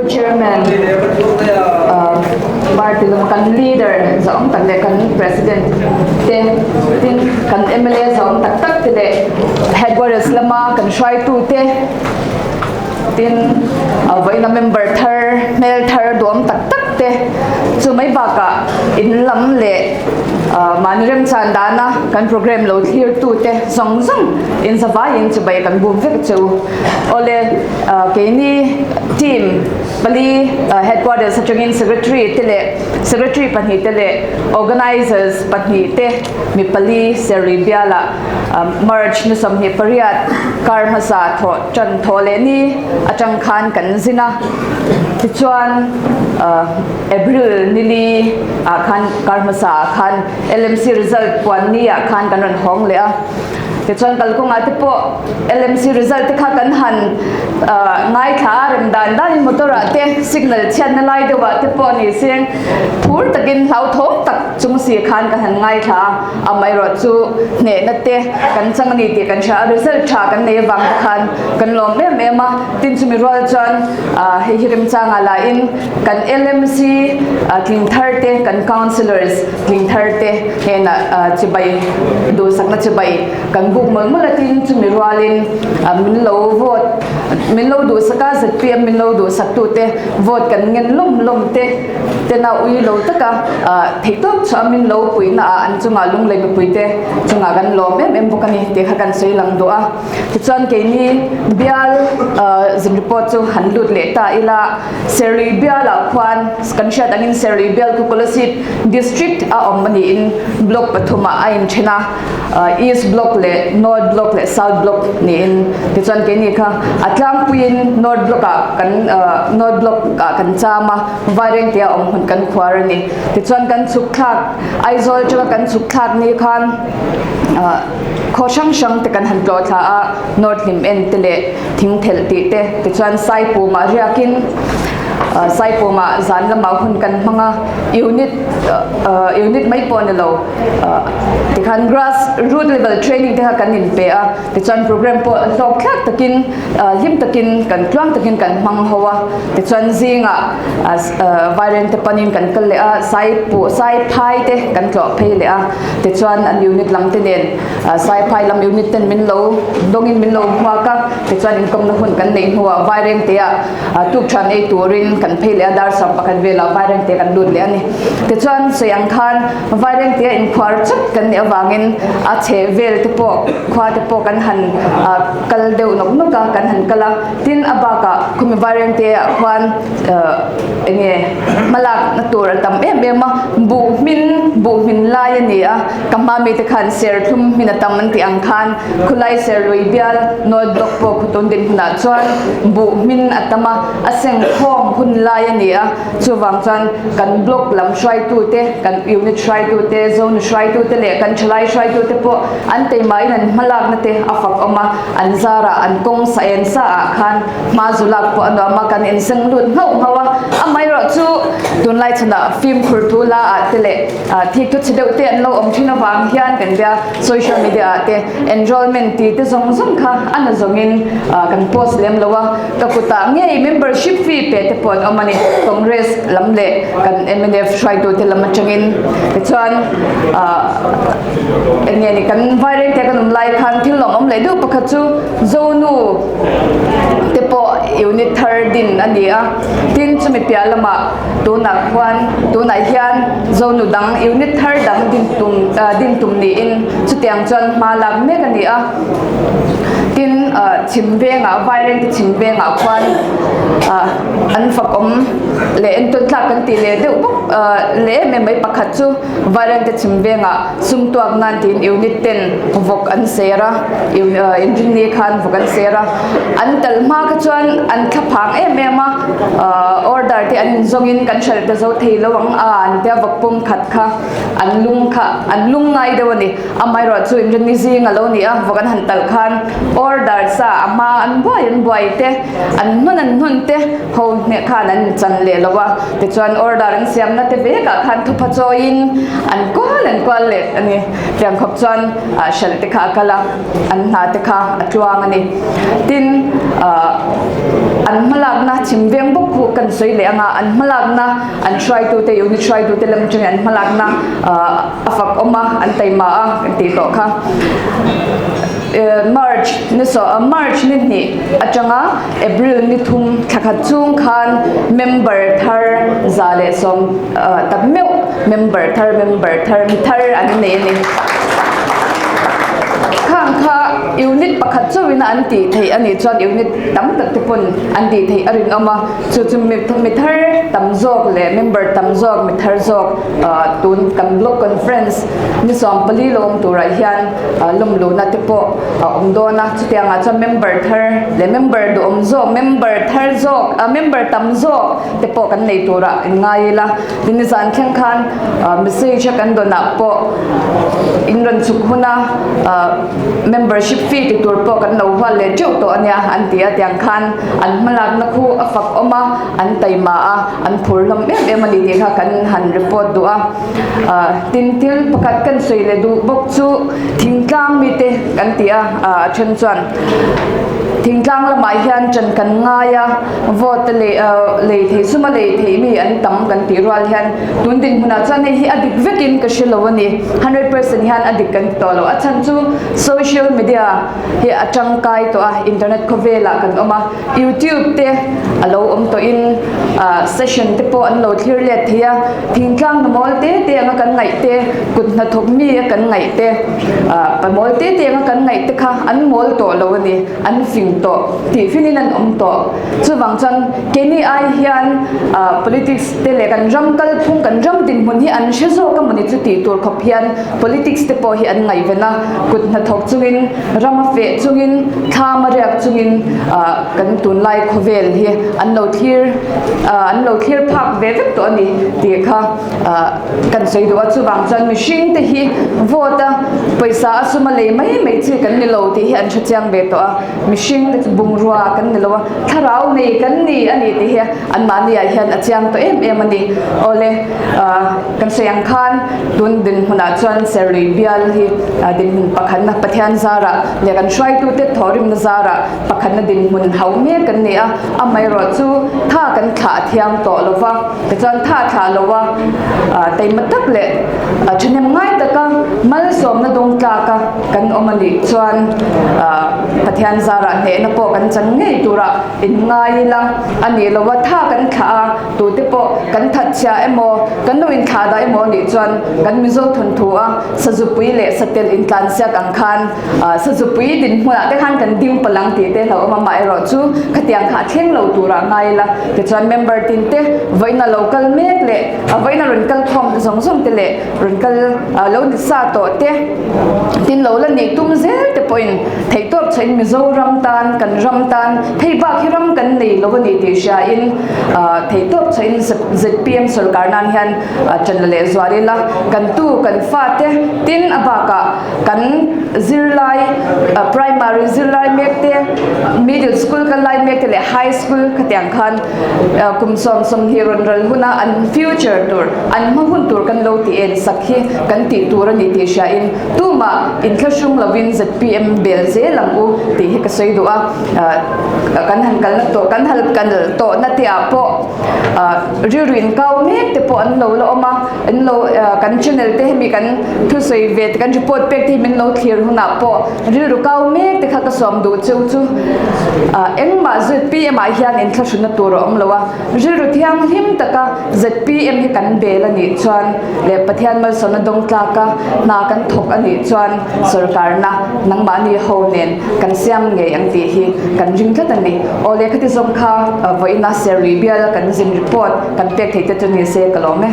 Chairman, Party lama kan Leader zawng tak leh kan President te, tin kan mla zawng tak tak te leh Headquarters lama kan hruaitu te, tin vawiina member thar, hmel thar duam tak tak te chu mai bakah in lam leh mahni remchan dana kan program lo thlir tu te zawng zawng in zavaiin chibai kan bum vek che u. Awle keini team pali headquarters atangin secretary te leh secretary pahnih te leh organizers pahnih te mi pali Serlui bialah March ni 28 kar hmasa thawh tan thawh leh ni atang khan kan zin a. Tichuan April nili ah khan kar hmasa ah khan LMC result puan ni ah khan kan rawn hawng leh a. Tichuan kalkawngah te pawh LMC result te kha kan han ngaithla a, rem dan danin motor ah te signal chhiatna lai deuh ah te pawh ni se phur takin hlauthawng tak chung si khan kan han ngaithla a, amaherawhchu hnehna te kan chang a ni tih kan hria a, result tha kan nei avang te khan kan lawm em em a, tin chumi rual chuan hei hi remchangah lahin kan LMC tling thar te kan councillors tling thar te hnenah chibai duhsakna chibai Kan buk mawlh mawlh a tin chumi rualin min lo vote min lo duhsak a zpm min lo duhsak tute vote kan ngen lawm lawm te tena ui lo taka theihtawp chhuah a min lo puihna ah an chungah lunglei mipui te chungah kan lawm em em bawk a ni tih kha kan sawi lang duh a. Tichuan keini bial zin report chu han lut leh ta ila Serlui bialah khuan kan hriat angin Serlui bial khu Kolasib district a awm a niin block pathumah a inthen a. East Block leh North Block leh South Block niin tichuan keini kha a tlangpuiin North Block ah kan North Block ah kan cham a, Vairengte a awm hmun kan khuar a ni. Tichuan kan chhuk thlak Aizawl atanga kan chhuk thlak ni khan khaw hrang hrang te kan han tlawh thla a, North Hlim en te leh Thingthelh tih te tichuan Saipumah riakin Saipumah zan lamah hun kan hmang a, unit unit mai pawh a ni lo. Tikhan grass root level training te kha kan in pe a, tichuan program pawh hlawk thlak takin hlim takin kan tluang takin kan hmang ho a, tichuan zingah vaireng te panin kan kal leh a, sai puh sai phai te kan tlawh phei leh a, tichuan an unit lam te nen sai phai lam unit ten min lo dawngin min lo hmuak a, tichuan inkawmna hun kan neih hnuah vaireng te ah tuk than ei turin kan phei leh a, dar 11 velah vaireng te kan lut leh a ni. Tichuan sawi ang khan Vairengte a inkhuar chat kan nih avangin a chheh vel te pawh khua te pawh kan han kal deuh nawk nawk a, kan han kal a. Tin a bakah khumi Vairengte ah khuan eng nge hmalak na tur a tam em em a, buh hmin buh hmin lai a ni a, ka hma mite khan serthlum hmin a tam an tih ang khan khulai serlui bial North Block pawh khutun dinhmunah chuan buh hmin a tam a, a sengkhawm hun lai a ni a. Chuvang chuan kan block lam hruaitute, kan unit hruaitute, zone hruaitute leh kan thalai hruaitute pawh an teimahin an hmalakna te a fak awm a, an zarah an kawng sa en sa ah khan hma zu lak pawh a nuam a, kan inseng lut nghauh nghauh a. Amaherawh chu tunlai chhanah fimkhur thu la ah te leh thik thu chhe deuh te an lo awm thin avang hian kan bia social media ah te enrollment tih te zawng zawng kha a na zawngin kan post lem lo a. Ka kutah ngei membership fee pe te pawh an awm a ni. Congress lam leh kan mnf hruaitute lam atangin tichuan eng nge ni kan vairengte kan awm lai khan thil lawmawm leh deuh pakhat chu Zonu te pawh unit thar din a ni a. Tin chumi piah lamah tunah khuan tunah hian Zonu dang unit thar dang din tum din tum niin chutiang chuan hma lak mek a ni a. Tin chhim vengah Vairengte chhim vengah khuan an fakawm leh entawn tlak kan tih leh deuh bawk leh em em mai pakhat chu Vairengte chhim vengah sum tuak nan tiin unit ten vawk an ser a inrinni khan vawk an ser a an tal hma kha chuan an thla phang em em a order te an inzawngin kan hralh ta zo thei lo ang a an tia vawk pum khat kha an lung kha an lung ngai deuh a ni. Amaherawh chu inrinni zing a lo ni a, vawk an han talh khan order sa a hma an buai an buai te, an hnawn an hnawn te ho hneh khan an chan leh lo a, tichuan order an siamna te vekah khan thupha chawiin an kual an kual leh a ni. Tiang khawp chuan hralh te kha a kal a, an hna te kha a tluang a ni. Tin, an hmalakna chhim veng bawk khu kan sawi leh anga an hmalakna an hruaitute unit hruaitute lam atangin an hmalakna a fak awm a, an taima a kan tih tawh kha. March ni saw March ni hnih atanga April ni thum thla khat chung khan member thar 110 tak meuh member thar member thar mi thar an nei a ni. Khang kha unit pakhat chauhin an tih theih a nih chuan unit tam tak te pawn an tih theih a rinawm a, chu chu mi thar tam zawk leh member tam zawk mi thar zawk tun kan block conference ni 14 lo awm turah hian lawmluhna te pawh a awm dawn a, chutiangah chuan member thar leh member duhawm zawk member thar zawk member tam zawk te pawh kan nei turah in ngai ila tin nizan thleng khan message a kan dawnah pawh in rawn chhuk huna membership fee ti tur pawh kan lo hual leh teuh tawh ania an ti a tiang khan an hmalakna khu a fak awm a an taima a an phur hlawm em em a ni tih kha kan han report duh a. Tin thil pakhat kan sawi leh duh bawk chu thingtlang mite kan ti a, a then chuan thingtlang lamah hian ṭan kan ngai a, vote lei lei thei suma lei theih mi an tam kan tih rual hian tun dinhmunah chuan hei hi a dik vekin ka hre lo a ni, 100% hian a dik kan ti tawh lo. A chhan chu social media hi a tangkai tawh a, internet khawvelah kan awm a. YouTube te a lo awm tawhin session te pawh an lo thlir let thei a, thingtlang na mawl te te anga kan ngaih te, kut hnathawk mi a kan ngaih te, pa mawl te te anga kan ngaih te kha an mawl tawh lo a ni, an fing tawh tih finin an awm tawh. Chuvang chuan keini ai hian politics te leh kan ram kalphung, kan ram dinhmun hi an hre zawk a mawni chu tih tur khawp hian politics te pawh hi an ngaihven a, kut hnathawk chungin Ram a feh chungin, thlam a riak chungin kan tunlai khawvel hi an lo thlir an lo thlir phak ve vek tawh a ni tih kha kan sawi duh a. Chuvang chuan mihring te hi vote a pawisa a sum a lei mai mai chi kan ni lo tih hi an hre chiang ve tawh a. Mihring te chu bungrua kan ni lo a, thlarau nei kan ni a ni tih hi anmahni ah hian a chiang tawh em em a ni. Awle kan sawi ang khan tun dinhmunah chuan Serlui bial hi dinhmun pakhatna Pathian zarah leh kan hruaitute thawhrimna zarah pakhatna dinhmun hauh mek kan ni a, amaherawh chu tha kan thlah a thiang tawh lo va, tichuan tha thlah lo a taima tak leh thahnem ngai taka malsawmna dawng tlaka kan awm a nih chuan Pathian zarah hnehna pawh kan chan ngei turah inngai ila a nih lo a, tha kan thlah a. Tute pawh kan that chhia emaw, kan lo inthlah dah emaw anih chuan kan Mizo thawnthu a sazupui leh satel intlansiak ang khan sazupui dinhmunah te khan kan ding palh ang tih te hlauhawm a, amaherawh chu khatiang kha a thleng lo turah ngai ila. Tichuan member tin te vawiina lo kal mek leh vawiina rawn kal khawm te zawng zawng te leh rawn kal lo ni sa tawh te tin lo la nih tum zel te pawhin Theihtawp chhain Mizoram tan, kan ram tan hei bak hi ram kan nei lo a ni tih hriain theihtawp chhain zpm sorkar nan hian ṭan la leh zual ila, kan tu kan fate tin a bakah kan zirlai primary zirlai mek te, middle school kal lai mek te leh high school khatiang khan kum 20 rawn ral huna an future tur, an hma hun tur kan lo tih en sak hi kan tih tur a ni tih hriain Tumah inthlahrung lovin zpm bel zel ang u tih hi ka sawi duh a, kan han kalna tawh kan han kal tawhna te ah pawh rilru inkau mek te pawh an lo la awm a, an lo kan channel te hemi kan thusawi ve te kan report pek te hi min lo thlir hunah pawh rilru kau mek te kha ka sawm duh cheu chu engmah zpm ah hian inthlahrunna tur a awm lo a. Rilru thianghlim taka zpm hi kan bel a nih chuan leh Pathian malsawmna dawng tlaka hna kan thawk a nih chuan sorkarna nangmahni ho nen kan siam ngei ang tih hi kan ring tlat a ni. Aw lehkha ti zawng kha vawiina Serlui biala kan zin report kan pek theih te chu ni se ka lawm e.